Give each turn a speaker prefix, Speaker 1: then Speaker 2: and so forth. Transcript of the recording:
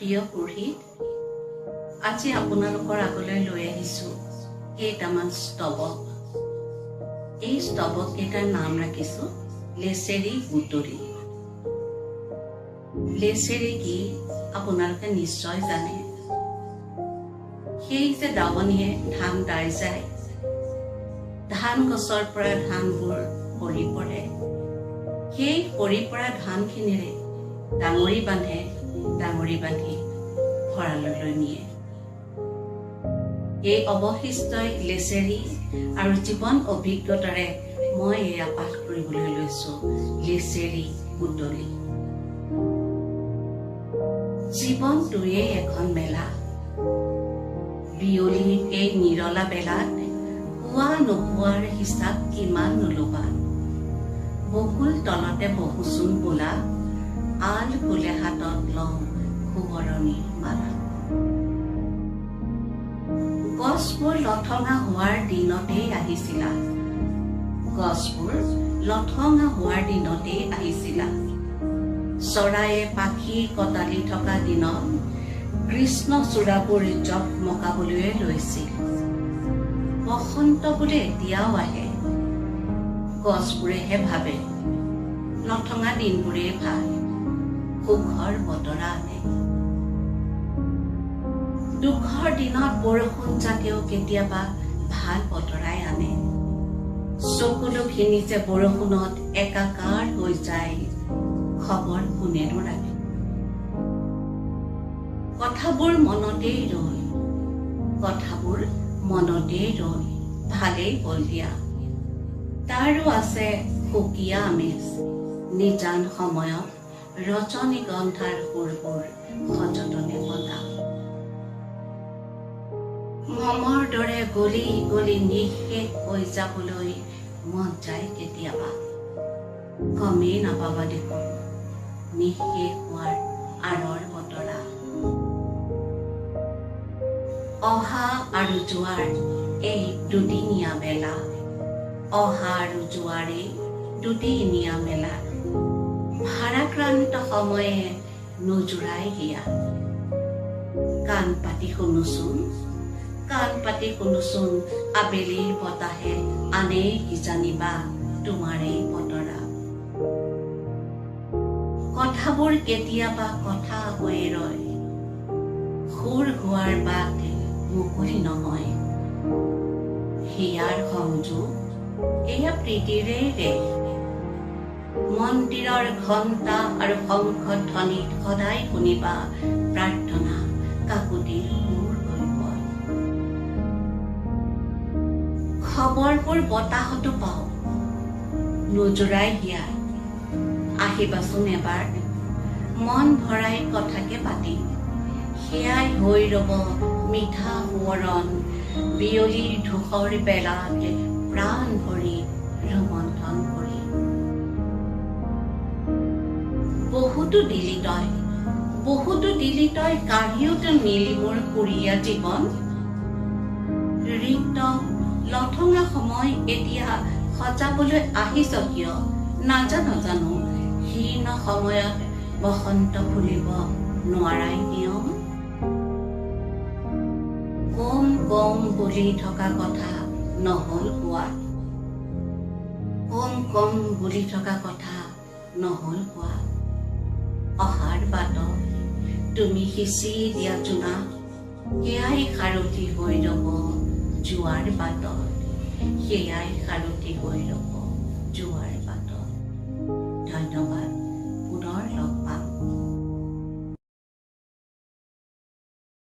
Speaker 1: প্ৰিয় পুৰোহিত, আজি আপোনালোকৰ আগলৈ লৈ আহিছোঁ কেইটামান স্তৱক। এই স্তৱক কেইটাৰ নাম ৰাখিছোঁ লেচেৰি বুটলি। লেচেৰি কি আপোনালোকে নিশ্চয় জানে। সেই যে দাৱনীয়ে ধান দাই যায়, ধান গছৰ পৰা ধানবোৰ সৰি পৰে, সেই সৰি পৰা ধানখিনিৰে ডাঙৰি বান্ধে, ডাঙৰি বান্ধি ভঁৰাললৈ নিয়ে। এই অৱশিষ্টই লেচেৰি আৰু জীৱন অভিজ্ঞতাৰে মই এয়া পাঠ কৰিবলৈ লৈছো, লেচেৰি বুটলি। জীৱনটোৱেই এখন মেলা। বিয়লিৰ এই নিৰলা বেলাত পোৱা নোপোৱাৰ হিচাপ কিমান নোলোবা। বকুল তলতে বহুচোন বোলা, আল ফুলে হাতত লওঁ সোঁৱৰণিৰ মালা। গছবোৰ লঠঙা হোৱাৰ দিনতেই আহিছিলা, গছবোৰ লঠঙা হোৱাৰ দিনতেই আহিছিলা। চৰায়ে পাখি কটালি থকা দিনত কৃষ্ণচূড়াবোৰ জকমকাবলৈ লৈছিল। বসন্ত বোলে এতিয়াও আহে, গছবোৰেহে ভাবে লঠঙা দিনবোৰেই ভাল, সুখৰ বতৰা আনে। দুখৰ দিনত বৰষুণ জাকেও কেতিয়াবা ভাল বতৰাই আনে। চকুলোখিনি যে বৰষুণত একাকাৰ হৈ যায়, খবৰ কোনেনো ৰাখে। কথাবোৰ মনতেই ৰল, কথাবোৰ মনতেই ৰল, ভালেই হ'ল দিয়া। তাৰো আছে সুকীয়া আমেজ। নিজান সময়ত ৰজনীগন্ধাৰ সুৰবোৰ সযতনে বন্ধা। মমৰ দৰে গলি গলি নিঃশেষ হৈ যাবলৈ মন যায় কেতিয়াবা, গমেই নাপাবা দেখোন নিঃশেষ হোৱাৰ আঁৰৰ বতৰা। অহা আৰু যোৱাৰ এই দুদিনীয়া মেলা, অহা আৰু যোৱাৰ এই দুদিনীয়া মেলা, ভাৰাক্ৰান্ত সময়ে নোজোৰাই হিয়া। কাণ পাতি শুনোচোন, কাণ পাতি শুনোচোন, আবেলিৰ বতাহে আনেই কিজানিবা তোমাৰেই বতৰা। কথাবোৰ কেতিয়াবা কথা হৈ ৰয়, সুৰ হোৱাৰ বাট মুকলি নহয়। হিয়াৰ সংযোগ এয়া প্ৰীতিৰে ৰেশ। মন্দিৰৰ ঘণ্টা আৰু শংখধ্বনিত সদায় শুনিবা প্ৰাৰ্থনা কাকুতিৰ সুৰ হৈ পয়। খবৰবোৰ বতাহতো পাওঁ, নোজোৰাই হিয়া। আহিবাচোন এবাৰ, মন ভৰাই কথাকে পাতিম। সেয়াই হৈ ৰব মিঠা সোঁৱৰণ, বিয়লিৰ ধূসৰ বেলাত প্ৰাণ ভৰি ৰোমন্থন কৰিম। বহুতো দিলি তই, বহুতো দিলি তই, কাঢ়িওতো নিলি মোৰ সুৰীয়া জীৱন। ৰিক্ত লঠঙা সময় এতিয়া সজাবলৈ আহিছ কিয় নাজানো জানো। শীৰ্ণ সময়ত বসন্ত ফুলিব নোৱাৰাই নিয়ম। কম কম বুলি থকা কথা নহল কোৱা, কম কম বুলি থকা কথা নহল কোৱা। অহাৰ বাটত তুমি সিঁচি দিয়া জোনাক, সেয়াই সাৰথি হৈ ৰব যোৱাৰ বাটত, সেয়াই সাৰথি হৈ ৰব যোৱাৰ